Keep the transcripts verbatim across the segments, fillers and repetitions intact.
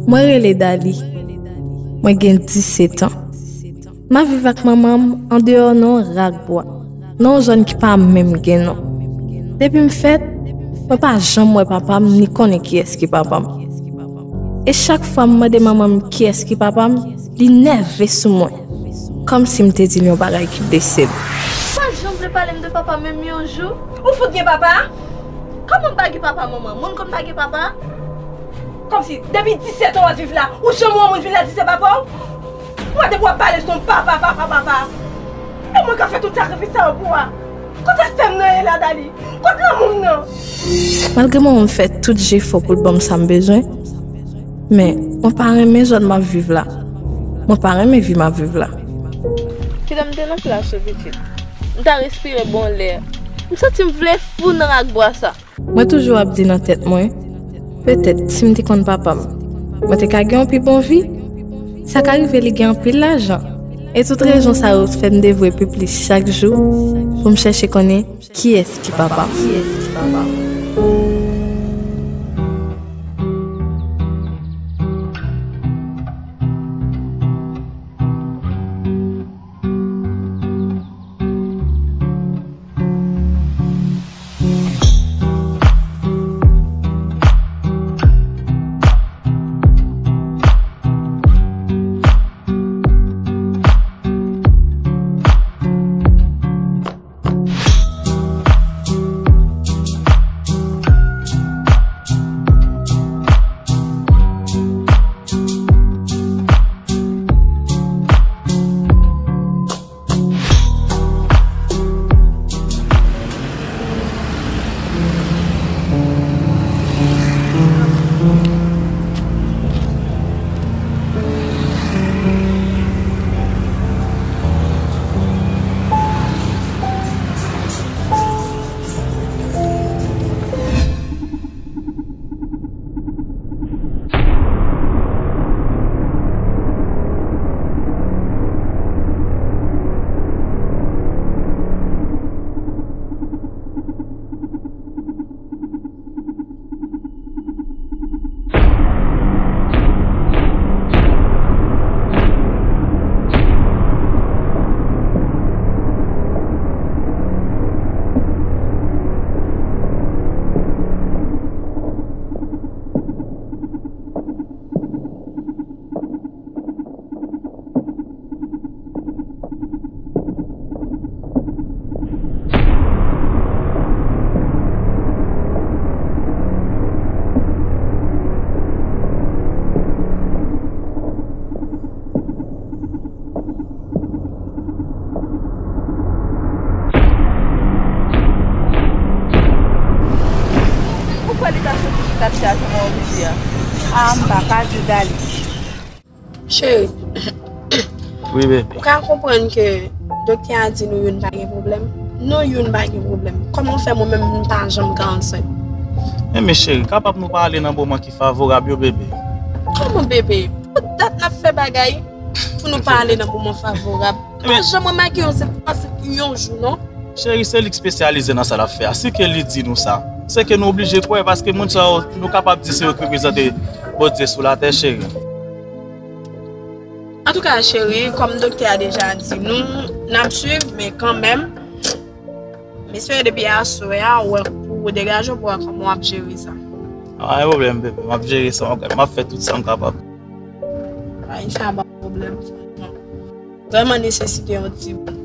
Mwen rele Dali. Mwen gen disèt an. M ap viv ak manman m andeyò nan yon rak bwa, nan yon zòn ki pa menm gen non. Depi m fèt, mwen pa janm wè papa m ni konnen kiyès ki papa m. E chak fwa m mande manman m kiyès ki papa m, li nève sou mwen, kòmsi m te di l yon bagay ki blese l. Ou pa janm vle pale m de papa m menm yon jou? Ou fout gen papa? Kòman m pa gen papa, manman? Moun konn pa gen papa? Kòmsi, depi disèt an w ap viv la, ou janm wè yon moun vin la di se papa w? Mwen depi w ap pale sou papa, papa, papa. E mwen k ap fè tout sakrifis sa yo pou w a. Kot respè m nan ye la, Dali? Kot lanmou m nan? Malgre manman m fè tout jefò pou l ban m sa m bezwen, men mwen pa renmen zòn m ap viv la. Mwen pa renmen vi m ap viv la. Kite m te nan plas ou, pitit. M ta respire bon lè. M santi m vle fou nan rak bwa sa. Mwen toujou ap di nan tèt mwen, petèt si m te konn papa m, mwen te ka gen yon pi bon vi. Sa ka rive li gen anpil lajan. E tout rezon sa yo fè m devwe pi plis chak jou pou m chèche konnen kiyès ki papa m. Ou kwè li ta soti sou katye a jan w wè w rive a? Ah, m pa ka di Dali. Cheri, wi, bebe. Ou ka konprann ke doktè a di nou youn pa gen pwoblèm? Nou youn pa gen pwoblèm. Kòman fè mwen menm m pa janm ka ansent? Enben, cheri, kapab nou pa ale nan moman ki favorab yo, bebe? Kòman, bebe? Pou dat n ap fè bagay pou nou pa ale nan moman favorab. Ou pa janm remake yon sèl pase yon jou, non? Cheri, se li k espesyalize nan sa l ap fè a. Si ke li di nou sa, se ke nou oblije kwè, paske moun sa yo, nou kapab di se yo k reprezante Bondye sou latè, cheri. Antouka, cheri, kòm doktè a deja di nou, n ap swiv, men kanmenm, m espere depi aswè a, ou wè pou ou degaje w pou wè kòman w ap jere sa. Pa gen pwoblèm, bebe. M ap jere sa, m ap, m ap fè tout sa m kapab. Ay, sa pa pwoblèm, sa. Vrèman nesesite yon ti bout.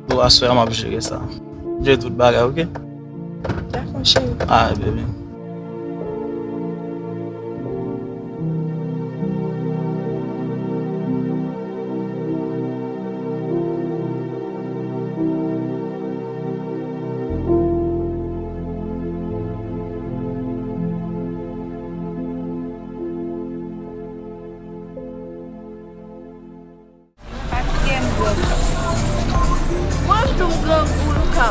Pou aswè a, m ap jere sa. Jere tout bagay, oke? Dakò, cheri. Alright, baby. Mwen tou m grangou, Louka.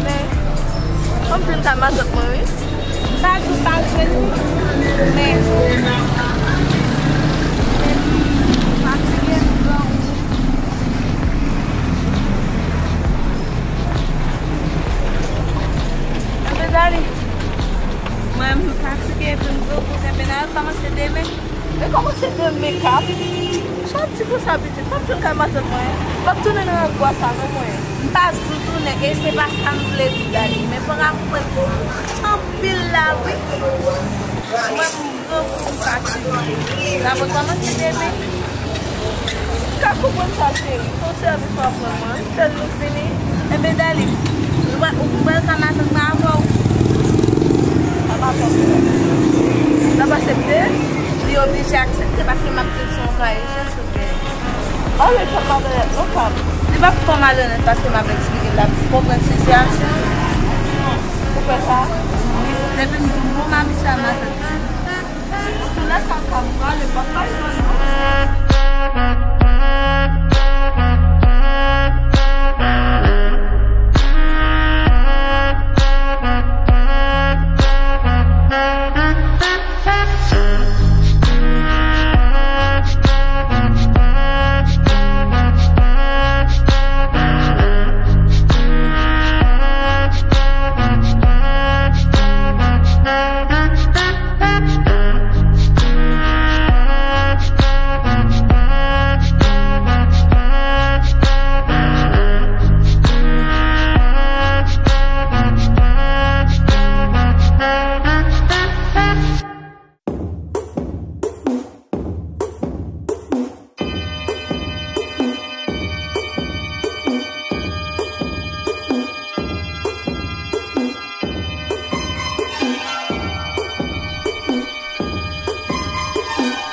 Men, kòm di m ta mazòt mwen, wi. M pa di w pa jwenn li, men, men m fatige, m grangou. Anben, Dali. Mwen, m fatige epi m grangou, ebyen n a rekòmanse demen. Rekòmanse demen, Kap? Sa w ap di konsa, pitit? M ap jwenn kay matant mwen. M ap tounen nan rangwa sa, non, mwen. M pa di w tounen, e se pa sa m vle di, Dali. Men fò w ka konprann ke w anpil la, wi. Mwen, m grangou, m fatige. N ap rekòmanse demen. M ka konprann sa, cheri. Se yon sèvis w ap rann mwen. Sèl nou fini. Enben, Dali, ou pral, ou pral ka matant mwen avè w? Sa pa fè pwoblèm. L ap aksepte? Li oblije aksepte paske m ap di l se yon kay ijans ou gen. Ale, fè malonèt non, Kap. Li p ap fè malonèt paske m ap eksplike l, l ap konprann sitiyasyon. Ou fè sa? Wi, depi m di w bon, m abitye a matant. Antoulèka, Kap, prale, pa pale non.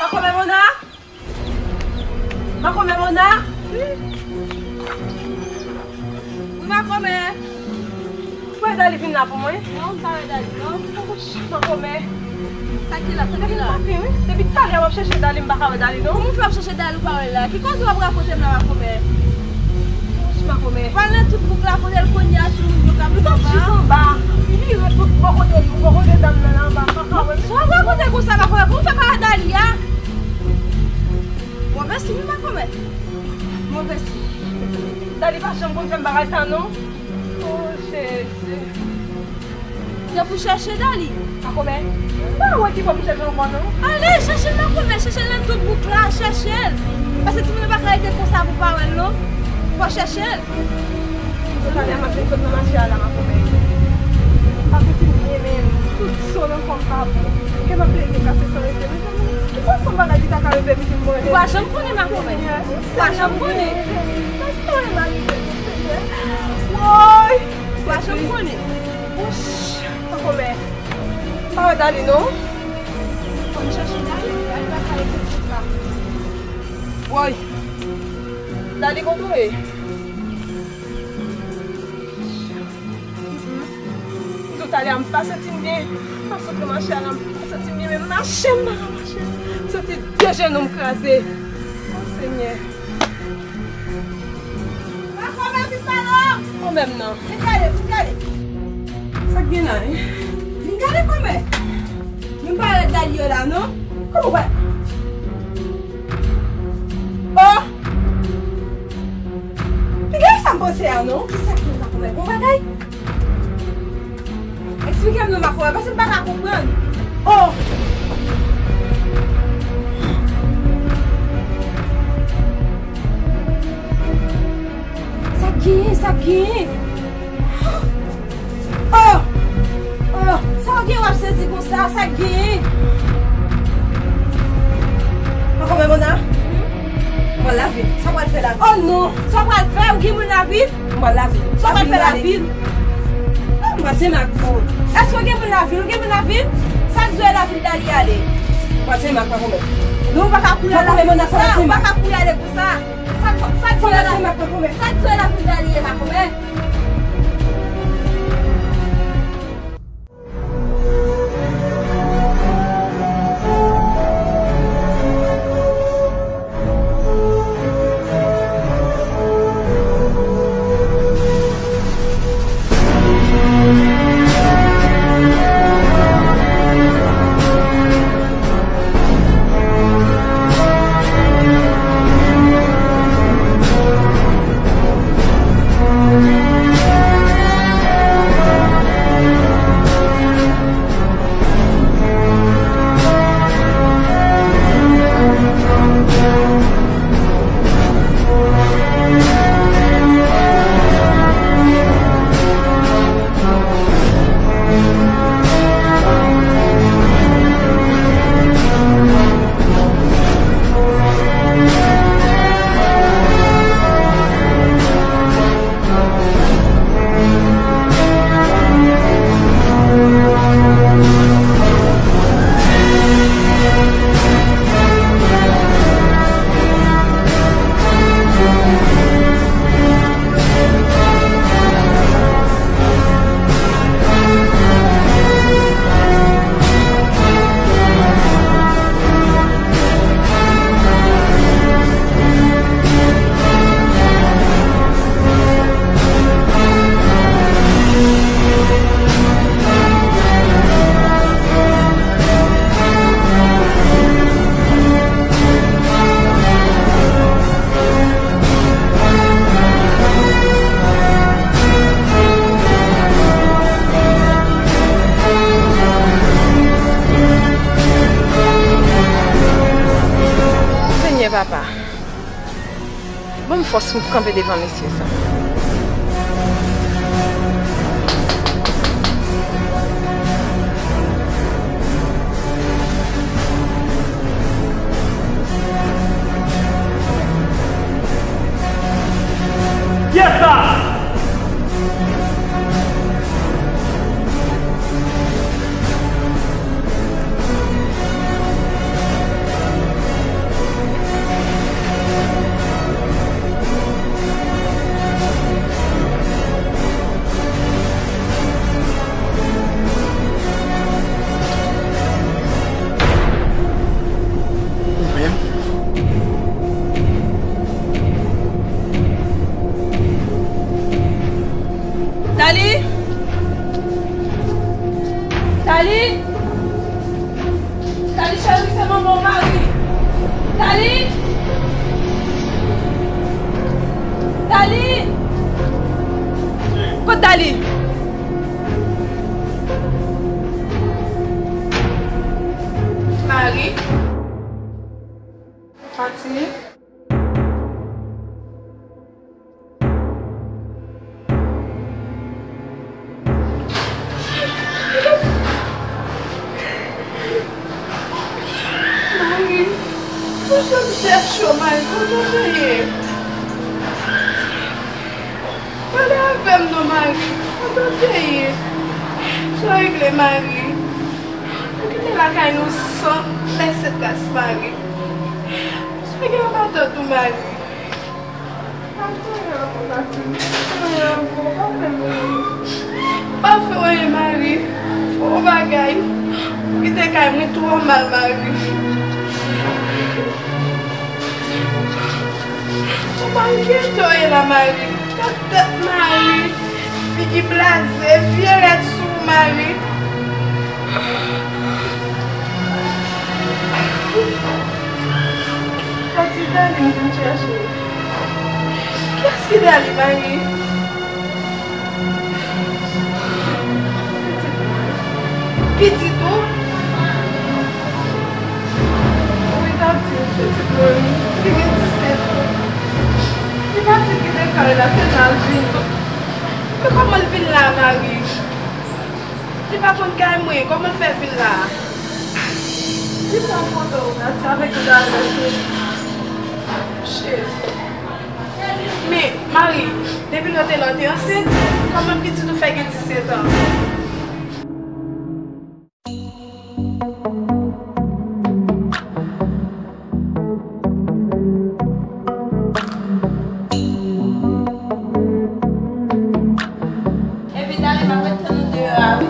Makomè Mona? Makomè Mona? Wi, Makomè. Ou pa wè Dali vin la pou mwen? Non, m pa wè Dali, non. Makomè. Sa ki la, sa ki la? Depi talè m ap chèche Dali, m pa ka wè Dali, non. Kòman w fè ap chèche Dali, ou pa wè l la? Ki koze w ap rakonte m la, Makomè? Makomè. Pral nan tout bouk la, kote l kounye a, timoun yo k ap viv anba. Li vire tout bò kote, bò kote dam nan anba, m pa ka wè l. Sa w ap rakonte konsa, Makomè? Kòman w fè pa wè Dali a? Move siy, wi, Makomè. Move siy. Dali pa janm konn fè m bagay sa, non. O Jezi. Se pou chèche Dali. Makomè, m pa wè ki bò pou chèche ankò, non. Ale, chèche l, Makomè, chèche l nan tout bouk la, chèche l. Paske timoun yo pa ka rete konsa pou pa wè l, non. Fò chèche l. Tout talè m ap vin sot nan mache a la, Makomè. Apeti m byen, men tout son nan kò m pa bon. Kè m ap plede kase san rete. Mezanmi, ki fason bagay ki ta ka rive pitit mwen? Ou pa janm konnen, Makomè. Ou pa janm konnen. Sa ki ta rive, Senyè? Woy! Ou pa janm konnen. Wouch! Makomè. Pa wè Dali, non? Fò n chèche Dali. Dali pa ka rete konsa. Woy! Dali kote w ye? M di w talè a, m pa santi m byen. M ap sot nan mache a la, m pa santi m byen, men mache m pa ka mache. M santi de jenou m kraze. O Senyè. Makomè, vin pale! Kòmè m nan. Vin gade, vin gade. Sa k gen la, en? Vin gade, kòmè. Men m pa wè Dali yo la, non. Kòman w pa? Oh! Piga sa m panse a, non? Kisa k gen la, kòmè? Bon bagay? Eksplike m non, Makomè, paske m pa ka konprann. Oh! Sa k genyen, sa k genyen? Oh! Oh! Sa w gen w ap sezi konsa, sa k genyen? Makomè Mona? Mwen lavil. Sa w pral fè la? Oh non! Sa w pral fè? Ou gen moun lavil? Mwen lavil. Sa w pral fè lavil? Ah, mwen se mak pou. Èske w gen moun lavil? Ou gen moun lavil? Sa k di w lavil Dali ale? Mwen se mak, Makomè. Non, ou pa ka kouri al lavil. Makomè Mona, sa w di, ou pa ka kouri ale konsa. Sa, sa, sa k di w lavil Dali ye, Makomè? Papa, ban m fòs pou m kanpe devan mesye sa. Kiyès sa? Ou menm? Tali! Tali! Tali cheri, se manman w mari. Tali! Tali! Kot Tali? Mari. Pati. Mari, kote m chèche w, Mari, kote w te ye? Pale avè m non, Mari, kote w te ye? Sa w regle, Mari? Ou kite lakay nou san lese tras, Mari. Sa gen anba tèt ou, Mari? Pa fè anyen ankò, Tati. Pa fè anyen ankò. Pa fè anyen. Pa fè anyen, Mari. Fè yon bagay. Kite kay mwen twò mal, Mari. Ou pa gen tò ye la, Mari. Gad tèt Mari. Figi blaze, vye rèd sou ou, Mari. Pati, Dali m vin chèche. Kiyès ki Dali, Mari? Pitit ou? Wi, Dali, pitit mwen. Li gen disèt an. Li pati kite kay la, se la l vin. Men kòman l vin la, Mari? Li pa konn kay mwen, kòman l fè vin la a? Li pran foto w, Dati, avèk yon adrès ou. Jezi. Men, Mari, depi lè w te la, w te ansent? Kòman pitit ou fè gen disèt an? Epi Dali, m ap ret tann ou deyò a, wi.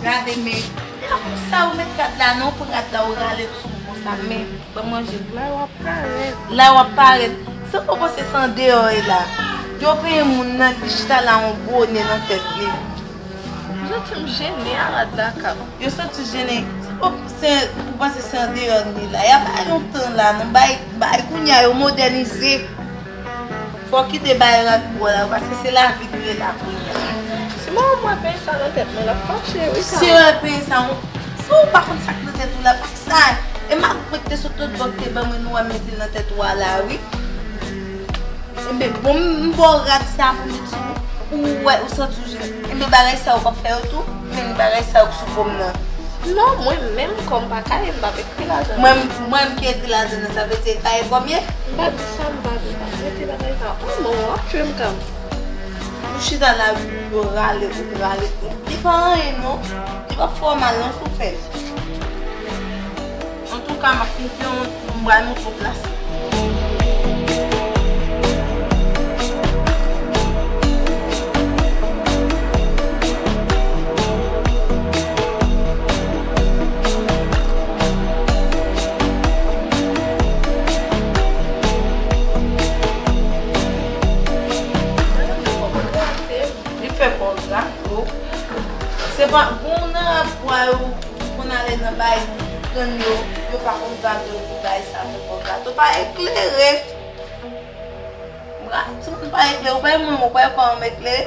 Gade, men, e pa konsa ou met rad la, non, pran rad la, ou rale l sou ou konsa, men, ban manje. La w ap parèt. La w ap parèt. Sa w panse se andeyò e la? Yo penyen moun nan, li chita la, yon bonè nan tèt li. M santi m jennen a rad la kap. Yo santi jennen. Se pou, se, ou panse se andeyò n ye la? Y a bay lontan la, non, bay, bay kounye a yo modènize. Fò w kite bay rad bò la, paske se lavi nou ye la kounye a. Si manman m wè penyen sa nan tèt mwen, l ap fache, wi, sa. Si w wè penyen sa, w, si w pa konn sa k nan tèt ou la, pa sa. E m ap mwen ki te sot lòt bò ki te ban mwen, nou wè m mete l nan tèt ou a la, wi. Enben, bon, m ba w rad sa pou met sou ou, ou wè, ou santi w jennen. Enben, bagay sa yo p ap fè yo tou, men bagay sa yo k sou po m nan. Non, mwen menm, kòm pa ka ye, m p ap ekri ladan. Mwen, mwen ki ekri ladan nan, sa vle di e ka ye kòm ye? M pa di sa, m pa di sa. Mete bagay sa. Oh non, w ap tchwe m kanmenm. Ou chita la, ou rale, ou rale. Li pa anyen, non. Li p ap fè w mal, non, si w fè l. Antouka, m ap fin pran yon, m pral montre w plas la. Li fè pòz la, yo. Se pa bon nan rapò a yo, pou konn ale nan bay, tann yo, yo pa konn gade yo pou bay sa, fè pòz la. Yo pa eklere. Bra, si moun pa eklere, ou pa mwen, ou pa kwè m eklere.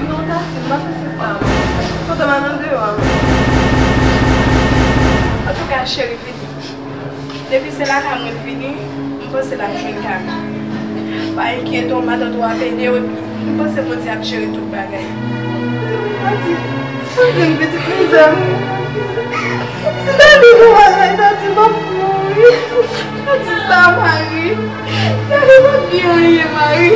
Non, Tati, m pa panse sa. Kontan m al nan deyò a. Antouka, cheri, vini. Depi se lakay mwen vini, m panse l ap jwenn kay. Pa enkyete w, matant ou ap ede w, epi m panse Bondye ap jere tout bagay. Tati, sipoze m pitit mizè m. Si Dani gon bagay, Tati, m ap mouri. Tati, sa, Mari. Dani pa gen anyen, Mari.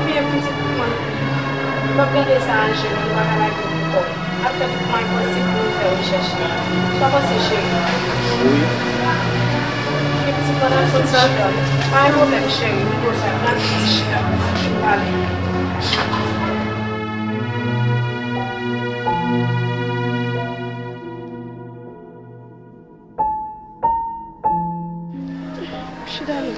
Byen, pitit mwen, m ap gade sa a je m, m pa ka lage w ankò. M ap fè tout mwayen posib pou nou fè rechèch la. Sa w panse, cheri? Wi. Byen, pitit mwen, n al fè yon ti chita. Pa gen pwoblèm, cheri, m poze m, n al fè yon ti chita. N pale. Chita non.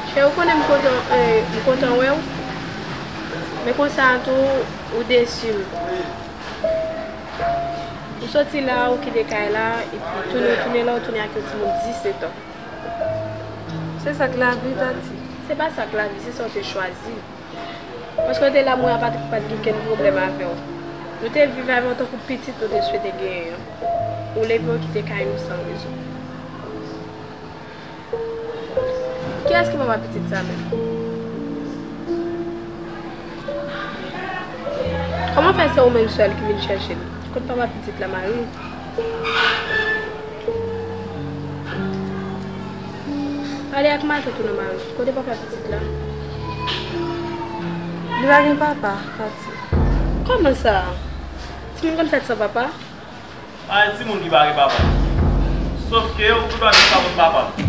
Cheri, ou konnen m kontan, eh, m kontan wè w. Men konsa tou, ou desi m. Ou soti la, ou kite kay la, epi tounen, ou tounen la, ou tounen ak yon timoun disèt an. Se sa k lavi, Tati. Se pa sa k lavi, se sa w te chwazi. Paske w te la, mwen a Patrik pa t gen kenn pwoblèm avè w. Nou te viv avè w tankou pitit nou te swete genyen an. Ou leve w kite kay nou san rezon. Kiyès ki papa pitit sa menm? Kòman fè se ou menm sèl ki vin chèche l? Kot papa pitit la, Mari? Pale ak matant ou non, Mari. Kote papa pitit la? Li pa gen papa, Tati. Kòman sa? Timoun konn fèt san papa? Pa gen timoun ki pa gen papa. Sòf ke ou gendwa jis pa konn papa m.